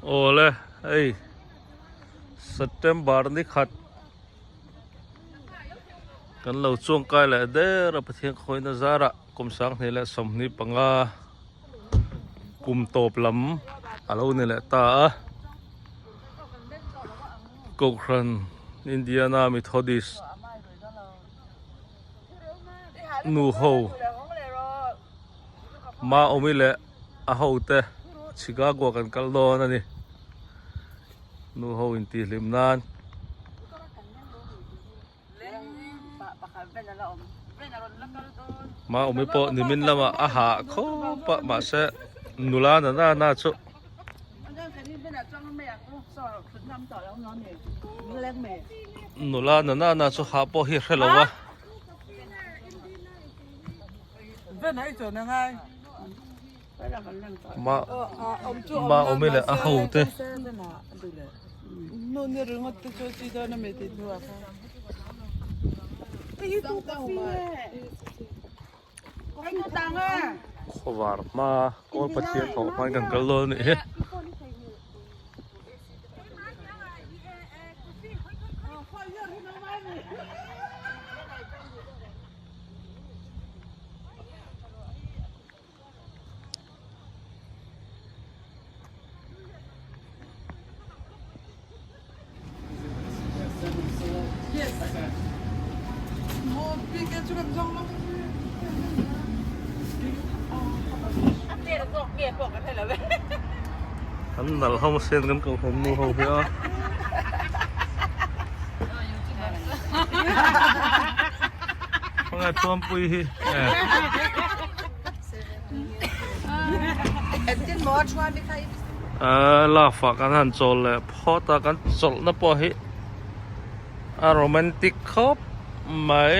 Awle hei September ni khat kan lo chuang kai leh der a Pathian khawina zarah kum sanghnih leh 25 kum tawp lam a lo ni leh ta a Kohhran Indiana Methodist nu ho Maawmi leh a hote Chicago kan kal dawn a ni. Nu ho intihhlim nan. Maawmi pawh nimin lamah a hah khawp a mahse nula na na na chu. Nula na na na chu hah pawh hi hre lo a. Ma awm i leh a ho te. Khawvar hma kawl Pathian thawh hmain kan kal dawn a nih hi. An nalh ho sen kan ko hawm nu ho hi a. Khawngaih Thuampui hi Love ah kan han chawl leh phawt a kan chawlhna pawh hi a romantic khawp mai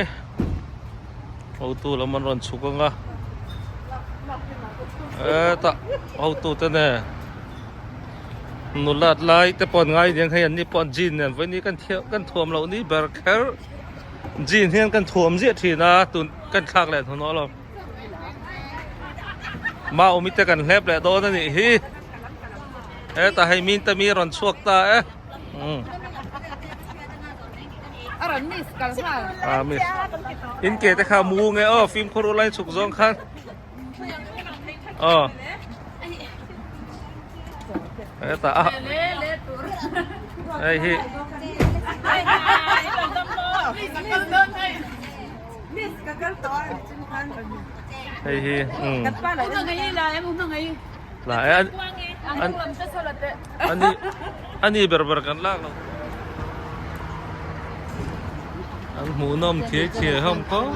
hotu lam an rawn chhuk ang a hetah hotu te nen nulat lai te pawh an ngai aniang hei an ni pawh jean nen vawiin kan thiam kan thuam loh ni ber kher. Jean hian kan thuam ziah thin a tun kan thlak leh hnuhnawh lo Maumi te kan hlep leh dawn a nih hi heta hei min te mi rawn chhuak ta e a miss in ke te kha mu nge aw fimkhur u lai chhuk zawng khan aw heta a hei hi hei hi la e an ani ani ber ber kan lak lo an hmuhnawm thiai thiai hlawm khawp.